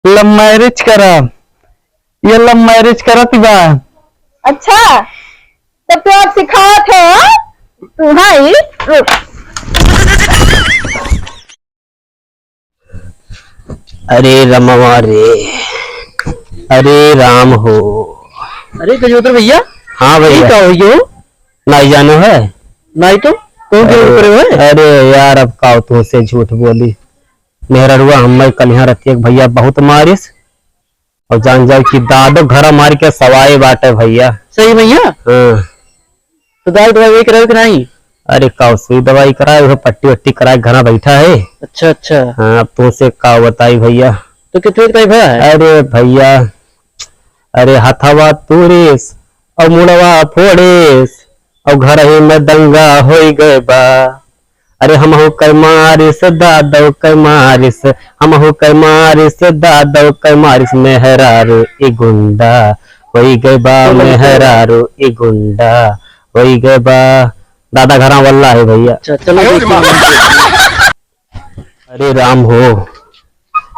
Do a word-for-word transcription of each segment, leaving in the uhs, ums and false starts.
Love marriage करा, ये love marriage करत बा। अच्छा, तब तो आप सिखावत हो, हाँ? तू, हाँ, ई रुक। अरे रमवा रे, अरे राम हो। अरे गजोधर भैया। हाँ भैया। ये का हो गयो? नाई जानो है? नाई तो? कौन अरे, गजोधर है? अरे यार, अब का तुमसे झूठ बोली, मेहररुआ हम्मे कलिहा रतिया के भैया बहुत मारिस, और जान जाओ कि दादो घरा मार के सवाए बाटे भैया। सही भैया? हाँ। तो दाई दवाई वही करावे कि नहीं? अरे का सुई दवाई कराए, वो पट्टी वट्टी कराए, घरा बैठा है। अच्छा, अच्छा। हाँ, अब तुमसे का बताई भैया। तो कितने का भा है? अरे भैया, अरे हथवा तूरिस और मुड़वा फोड़िस और घर ही में दंगा होई गए बा। अरे हमहू के मारिस दादो के मारिस, हमहू के मारिस दादो के मारिस, मेहरारू ई गुंडा होई गए बा, चलो, मेहरारू ई गुंडा होई गए बा। दादा घरा वल्ला है भैया। अच्छा, चलो देखिए। अरे राम हो,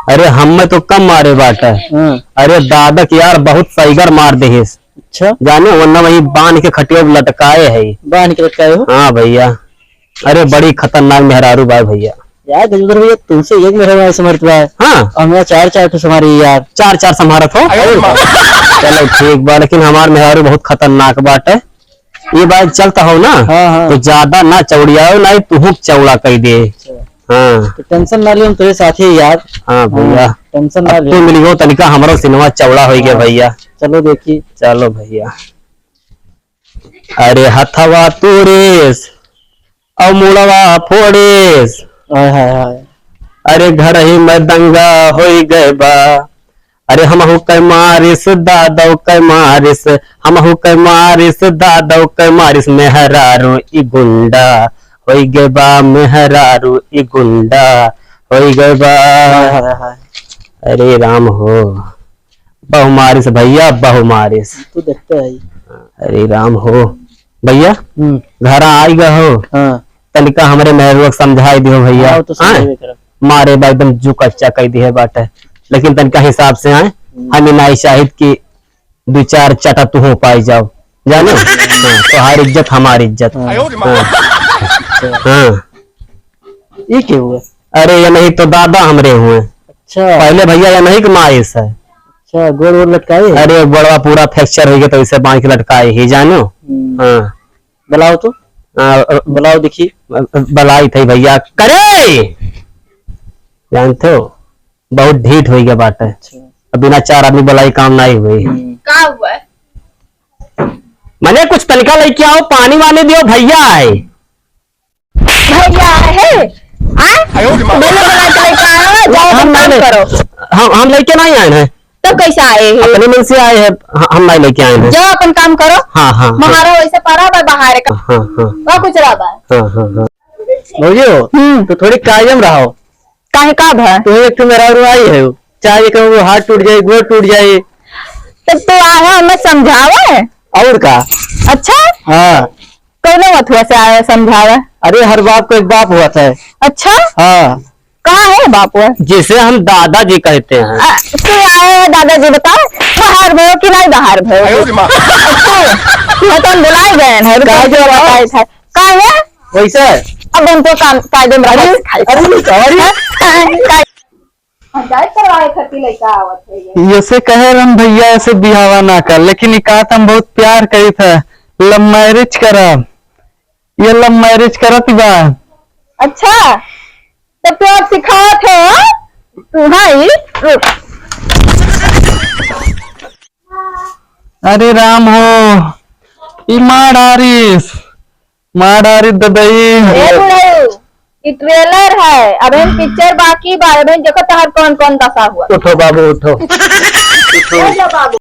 अरे हम्मे तो कम मारे बाटे। हाँ। अरे दादा के यार बहुत सैगर मार देहिस। अच्छा। जाने वरना वही बांध के खटिया पे लटकाए है। बांध के लटकाए हो? हाँ भैया। अरे बड़ी खतरनाक मेहरारू बा भैया। यार गजोधर भैया, तुमसे एक मेहरारू ऐसे मरत बा। हाँ। और हमारा चार चार ठो संभारी यार। चार चार संभारत हो? अरे माँ। चलो ठीक बा, लेकिन हमार मेहरारू बहुत खतरनाक बाटे। ये बात चलता हो ना, हाँ, हाँ। तो ज्यादा ना चौड़ियाओ, ना ही तुहू चौड़ा कई दे। अच्छा। हाँ। तो tension ना लियो, हम तोरे साथ ही यार। हाँ भैया। हाँ, tension ना अब लियो। तू मिलियो तनिका हमरो सिनेमा चौड़ा होई गया हाँ। भैया। चलो देखी। चलो भैया। अरे हथवा तूरिस और मुड़वा फोड़िस। हाय, हाय, हाय। अरे घर ही में दंगा होई गए बा। अरे हमहू के मारिस दादो के मारिस, हमहू के मारिस दादो के मारिस, मेहरारू ई गुंडा होई गए बा, मेहरारू ई गुंडा होई गए बा। हाय, हाय, हाय। अरे राम हो, बहु मारिस भैया, बहु मारिस। तू देखते है। अरे राम हो भैया, हम्म। घरा आई गए हो, हाँ। तनिका हमरे मेहरुआ के समझाई दियो भैया। हाँ, वो तो समझाई हाँ? करब। मारे बा एकदम जू कच्चा कई दिहे बाटे, लेकिन तनिका हिसाब से आए, हम्म। हम ही नहीं चाहित कि दो चार चटा तू हो पाई जाओ, जानो? हाँ, तोहार इज्जत हमार इज्जत। हाँ। हाँ। अच्छा। हाँ। ये के हुआ? अरे ये नहीं तो दादा हमरे हुए। अच्छा। पहले भैया ये नहीं कमाइस है। अच्छा, गोड़ वोड़ लटकाए? अरे गोड़वा पूरा fracture हो गया तो इसे बांध के लटकाए ही जानो। हम्म। हाँ। बुलाओ तो। हाँ, अ, बुलाओ देखी। अ, अ, बुलाई थे भैया। करे! जानते हो, बहुत ढीठ हो गया बाटे। अच्छा। अब बिना चार आदमी बुलाई काम नहीं हुई। हम्म। का हुआ? मने कुछ तनिका लेके आओ, पानी वानी दियो, भैया आए। भैया आए हैं? हाँ? आयो रे माँ। बोलो, बोला के लेके आए हो, जाओ, हम अपन काम नहीं, करो। हम, हम लेके नहीं आए हैं। तो कैसे आए हैं? अपने मन से आए हैं, ह-, हम नहीं लेके आए हैं। जाओ, अपन काम करो। हाँ, हाँ, हाँ। महारो वैसे पड़ा बा बाहर का। हाँ, हाँ। वहाँ कुछ रहा बा। हाँ, हाँ, हाँ। भौजी हो, हम्म। तो थोड़ी कायम रहो। काहे का भा? तू एक ठो मेहरारू आई है, चाहे कहूँ हाथ टूट जाए, गोड़ टूट जाए। तो तू आवा, हमें समझावे। और का? अच्छा? हाँ। कौनो मथुआ से आवे समझावे? अरे, हर बाप को एक बाप होत है। अच्छा? हाँ। कहाँ है बाप वो? जिसे हम दादाजी कहते हैं। आ, तू आए है दादाजी, बताओ, बाहर भयो कि नहीं बाहर भयो? आयो रे माँ। अच्छा, मैं तो हम बुलाए गए हैं, रुको, काहे जो बताए था। का है? वैसे? अब उनको काम, कायदे में अरे, रखो। अरे, अरे। हाँ? हाँ, का-, पंचायत करवाए खातिर लइका आवत है ये। ये से कहे रहन भैया ऐसे बिहावा ना कर, लेकिन ई कहत हम बहुत प्यार करी था, love marriage करा, ये love marriage करत बा। अच्छा, तब तो आप सिखावत हो, हाँ? तू, हाँ, ई, रुक। अरे राम हो, ई मार डारिस, मार डारिस ददई। ए बुढ़ऊ, ई trailer है, अबहिन picture बाकी बा, अबहिन देखो तहार कौन कौन दशा हुआ। उठो बाबू, उठो। उठो। उठ जा बाबू।